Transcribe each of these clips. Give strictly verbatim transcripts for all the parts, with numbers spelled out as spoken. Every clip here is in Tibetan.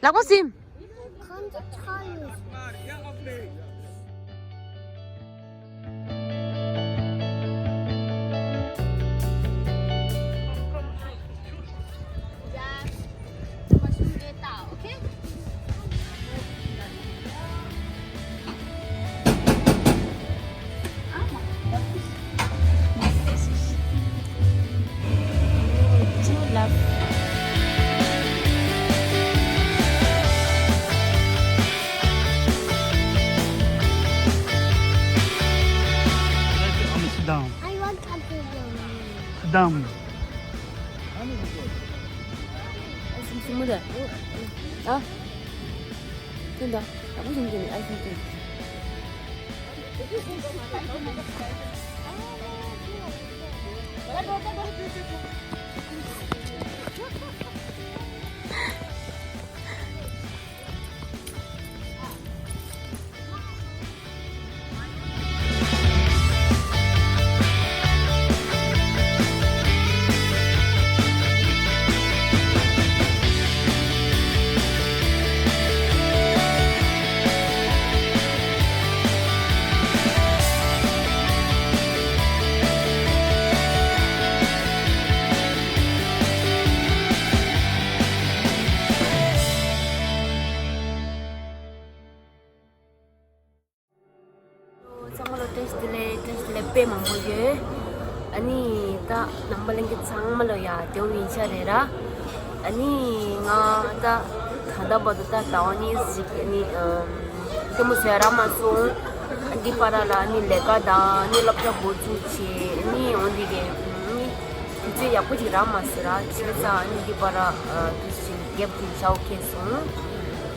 ལག་པ་ཟིན། Sit down. I want something. Sit down. ཨ། ཨ། ཨ། ཚང་མ་ལ་བཀྲ་ཤིས་བདེ་ལེགས། བཀྲ་ཤིས་བདེ་ལེགས་དཔེ་མང་པོ་ཡོད། ཨ་ནི་ད་ནང་པ་ལྷན་རྒྱས་ཚང་མ་ལ་ཡ་དེ་བོ་ཡིན་ཆ་རེད་ར། ཨ་ནི་ང་ད་ད་ལྟ་བར་དུ་ད་ཟླ་བ་གཉིས་ཤིག་ཨ་ནི་ལྟད་མོ་བཟོ་ཡ་རག་མ་སོང་། ཨ་འདི་བར་ལ་ཨ་ནི་ལས་ཀ་དང་ཨ་ནི་སློབ་གྲྭ་འགོ་འཛུགས་བྱས། ཨ་ནི་འོན་ཏེ་དེ་ཨ་ནི་དུས་ཚོད་ཡག་པོ་ཅིག་རག་མ་སོང་ར། བྱས་ཙང་ཨ་ནི་འདི་བར་ཨ་དུས་ཚོད་ཅིག་གེབ་ཅིག་བཞག་ཁེལ་སོང་།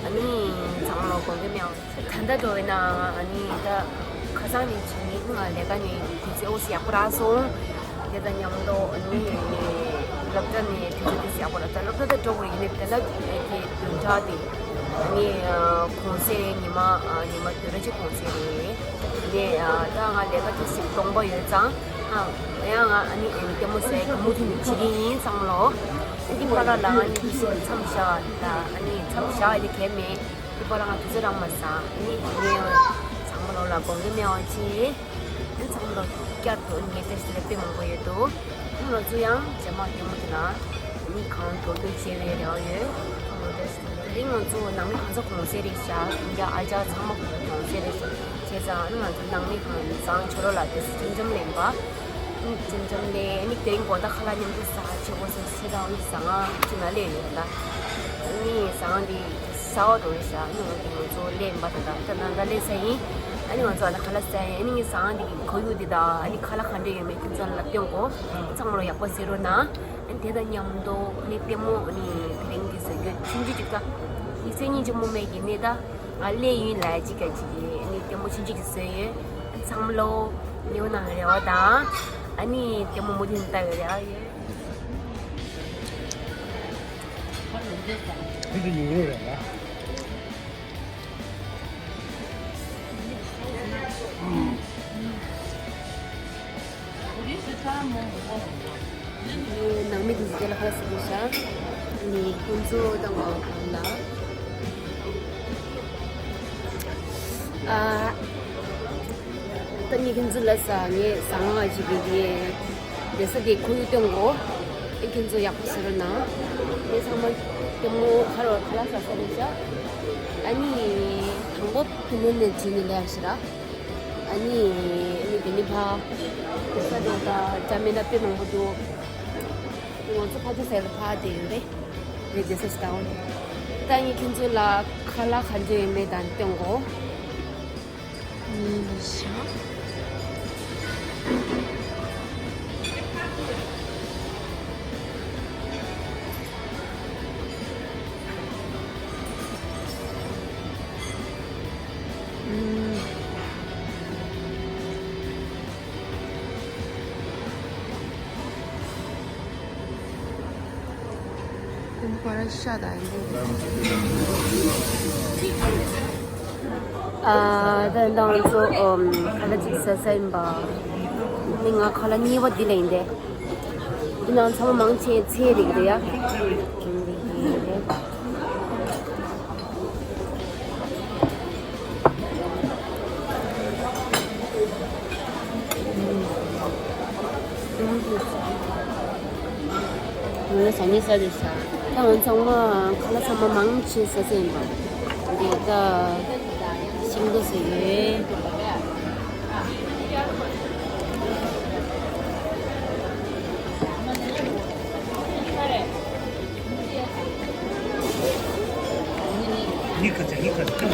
ཨ་ནི་ཚང་མ་ལ་དགོངས་འགལ་མེད་ཨང་། ད་ལྟ་འགྲོ་བའི་ནང་ཨ་ནི་ད་ཁ་སང་ནས་བྱས་ནས་ང་ལས་ཀ་ནས་དུས་ཚོད་ཨོ་སི་ཡག་པོ་རག་སོང་། དེ་དང་མཉམ་དུ་ཨ་ནི་སློབ་གྲྭ་ནས་དུས་ཚོད་ཏོག་ཙམ་ཡག་པོ་རག་ད་སློབ་གྲྭ་ད་འགྲོ་དགོས་ཡིན་ནའི་དེ་ལ་ཨེ་ཀྱི་བདུན་ཕྲག་དེ་ཨ་ནི་གུང་སེང་ཉི་མ་ཉི་མ་བདུན་ཕྲག་གཅིག་གུང་སེང་རེད། དེ་ནས་ད་ང་ལས་ཀ་ཏོག་ཙམ་སྟོང་པ་ཡོད་ཙང་ཡང་ང་ཨ་ནི་ཨ་ནི་ལྟད་མོ་ཟེར་གི་མུ་མཐུད་ནས་བྱེད་ཀྱི་ཡིན་ཚང་མ་ལོ། ཨ་འདི་བར་ལ་ཨ་ནི་དུས་ཚོད་མཚམས་བཞག་ད་ཨ་ནི་མཚམས་བཞག་ཨ་ནི་གལ་མེད། དེ་བར་ང་དུས་ཚོད་རག་མ་སོང་། ཨ་ནི་དེ་ནས་ཚང་མ་ལོ་ལ་དགོངས་འགལ་མེད་པ་བྱས། ཨ་ནི་ཚང་མ་ལོ་བསྐྱར་དུ་ངས་བཀྲ་ཤིས་བདེ་ལེགས་དཔེ་མང་པོ་ཡོད་དོ། ཨ་ནི་ང་ཚོ་ཡང་རྗེས་མ་ལྟད་མོ་དེ་ན་ཨ་ནི་གང་མདོར་བསྡུས་བྱེད་པའི་རེ་བ་ཡོད། ཨ་ནི་བཀྲ་ཤིས་བདེ་ལེགས། དེ་རིང་ང་ཚོ་ནང་མི་གང་ཚ་གུང་སེང་རེད་ཤག་དེ་འདྲ་ཨ་ཅག་ཚང་མ་གུང་སེང་རེད་ཤག་བྱས་ཙང་ཨ་ནི་ང་ཚོ་ནང་མི་གང་ཚང་ཆོ་རོ་ལ་དེ་སུ་ཅམ་ཅམ་ལེན་པ། ཨ་ནི་ཅམ་ཅམ་ལེན་ཨ་ནི་དེ་རིང་དགོང་དག་ཁ་ལག་མཉམ་དུ་ཟ་ཆེ་གོ་སོང་། བྱས་ཙང་ཨ་ནི་ཟ་ང་ཅི་ན་ལེ་ཡོད་ད། ཨ་ནི་ཟ་ང་འདི། ཟ་བ་འགྲོ་རེད་ཤག་ཨ་ནི་འོན་ཏེ་ང་ཚོ་ལེན་པ་དང་ད་ལྟ་ནང་ད་ལེན་ས་ཡིན། ཨ་ནི་ང་ཚོ་ཨ་ན་ཁ་ལག་ཟ་ཡིན། ཨ་ནི་ངས་ཟ་ང་འདི་གི་ཁོར་ཡུག་འདི་དང་ཨ་ནི་ཁ་ལག་ག་འདྲ་ཡོད་མེད་ཁྱེད་ཚོ་ལ་སྟོན་གོ་ཚང་མ་ལོ་ཡག་པོ་གཟིགས་རོགས་གནང་། ཨ་ནི་དེ་དང་མཉམ་དུ་ཨ་ནི་ལྟད་མོ་ཨ་ནི་དེ་རིང་འདི་བཟོ་རྒྱུ་ཆུང་ཆུང་ཅིག་ད་ཡིག་ཚད་སྙིང་རྗེ་མོ་མེད་ཀྱི་ནི་ད་ང་ལེན་ཡིན་ལ་ཅིག་ག་ཅིག་གི་ཨ་ནི་ལྟད་མོ་ཆུང་ཆུང་ཅིག་བཟོས་ཡོད། ཨ་ནི་ཚང་མ་ལོ་ཉེ་བོ་ནང་རེ་བ་དང་ཨ་ནི་ལྟད་མོ་མུ་མཐུད་ནས་ལྟ་ཡོད་རེ་བ་ཡོད། ཁྱེད་ཚོ་ཉོ་རོགས་རེད་ལ། ནང་མི་དེ་ཚོ་དེ་ལ་ཁ་ལག་ཟ་གི་ཤག་ནི་ཁོང་ཚོ་དང་ང་གང་ལ། ཨ། ད་ངས་ཁྱེད་ཚོ་ལ་ཟ་ངས་ཟ་ང་ཞིག་གི་དེ་ལས་ས་དེ་ཁོར་ཡུག་སྟོན་གོ་ཨེ་ཁྱེད་ཚོ་ཡག་པོ་ཟེར་རོགས་གནང་། ངས་ཚང་མ་ལྟད་མོ་ཁ་རོ་ཁ་ལག་ཟ་ས་རེད་ཤག་ཨ་ནི་དང་པོ་ཕི་ནན་ནས་བྱས་ནས་ལས་ཤི་ར། ཨ་ནི་ཨ་ནི་དེ་ནི་ཕ་ལས་ས་དེ་ད་ཅ་མེད་ན་དཔེ་མང་པོ་འདུག་ང་ཚོ་ཕ་ཆུ་སེལ་ཕ་དེ་ཡོད་རེད། རེད་དེ་སེ་སི་ཏའོན། ད་ངས་ཁྱེད་ཚོ་ལ་ཁ་ལག་ག་འདྲ་ཡོད་མེད་དང་སྟོན་གོ་ཨ། ད་ང་ཚོ་ཨམ་ཁ་ལག་ཅིག་ཟ་ས་ཡིན་པ། ནི་ང་ཁ་ལག་གཉིས་པ་འདི་ལ་ཡིན་ཏེ། འདི་ནང་ཚང་མ་མང་ཆེ་ཚལ་རིགས་རེད་ཡ། ངས་ཟ་དེ་ཟ། ད་ང་ཚང་མ་ཁ་ལག་ཚང་མ་མང་ཆེ་ཟ་ས་ཡིན་པ། འདི་ད་ཤིང་ཏོག་ཟ་ཡོད།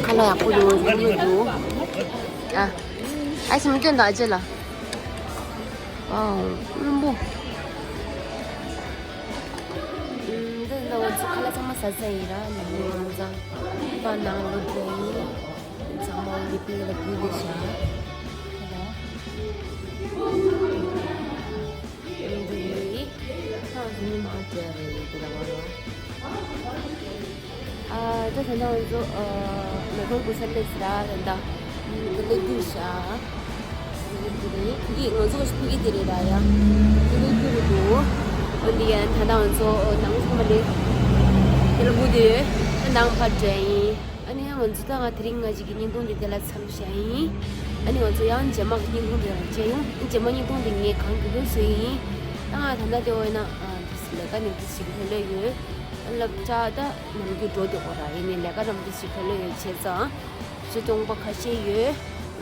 ཁ་ལག་ཡག་པོ་འདུག་ཉོ་གི་འདུག་ཨ། ཨ་ཙི་མི་སྐྱོན་དང་ཨ་ཅེ་ལ། ཨའོ། རློན་པོ། འདི་འདི་ང་ཚོ་ཁ་ལག་ཚང་མ་ཟ་ས་ཡིན་ར། ནང་མི་ཡོང་ཙང་པ་ནང་ལོག་དགོས་ཡིན། ཚང་མ་འོ་འདི་པི་ལ་བུད་དེ་བཞག་འདི་ཡིན། ཁ་ལག་ཚང་མ་སྤྲད་རེད་འདི་ལ་བ་ར། ཨ། ད་ད་ལྟ་ང་ཚོ་ཨ། མེ་ཏོག་འབུ་ས་སླེབས་ཟེར་ར། ད་ད་ལྟ་སླེབས་རྒྱུ་རེད་ཤག་ཕ་གི་དེ་རེད། ཕ་གི་ང་ཚོ་ཕ་གི་དེ་རེད་ར་ཡ། ཕ་གི་སླེབས་རྒྱུ་རེད་འདུག་འོན་ཏེ་ཡང་ད་ལྟ་ང་ཚོ་ནང་ཚང་མ་ལས་དེ་ལ་སྒུག་བསྡད་ཡོད། ད་ནང་ཕར་འགྲོ་ཡིན། ཨ་ནི་ཡང་ང་ཚོ་ད་ང་དེ་རིང་ང་ཅིག་གི་བརྙན་ཐུང་འདི་དེ་ལ་མཚམས་བཞག་ཡིན། ཨ་ནི་ང་ཚོ་ཡང་རྗེས་མ་གི་བརྙན་ཐུང་དེ་ལ་མཇལ་ཡོང་། རྗེས་མ་བརྙན་ཐུང་དེ་ངས་གང་དགོས་དགོས་བཟོ་ཡིན། ད་ང་ད་ལྟ་དེ་འོ་ན་ཨ། ལས་ཀ་ནས་དེ་ཞིག་ལྷོད་ལྷོད་ཡོད། སློབ་གྲྭ་ད་ནམ་རྒྱུན་འགྲོ་འདུག་གོ་ར། ཡིན་ནའི་ལས་ཀ་རམ་དེ་ཞིག་ལྷོད་ལྷོད་ཡོད་བྱས་ཙང་། ཅི་སྟོང་པ་ཁ་ཤས་ཡོད།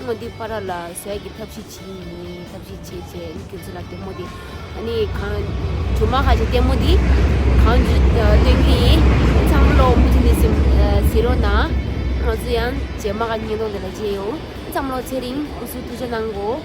ང་འདི་པ་ར་ལ་བཟོ་ཡ་གི་ཐབས་ཤེས་བྱེད་ཡིན། ཐབས་ཤེས་བྱས་བྱས་ཁྱོད་ཚོ་ལ་ལྟད་མོ་འདི། ཨ་ནི་གང་ཇོ་མ་ཁ་ཤས་ལྟད་མོ་འདི་གང་ཅི་སྟོན་གི་ཡིན། ཚང་མ་ལོ་མུ་མཐུད་ནས་གཟིགས་རོགས་གནང་། ང་ཚོ་ཡང་རྗེས་མ་ག་བརྙན་ཐུང་འདི་ལ་མཇལ་ཡོང་། ཚང་མ་ལོ་ཚེ་རིང་སྐུ་གཟུགས་ཐུགས་ཅག་གནང་གོ།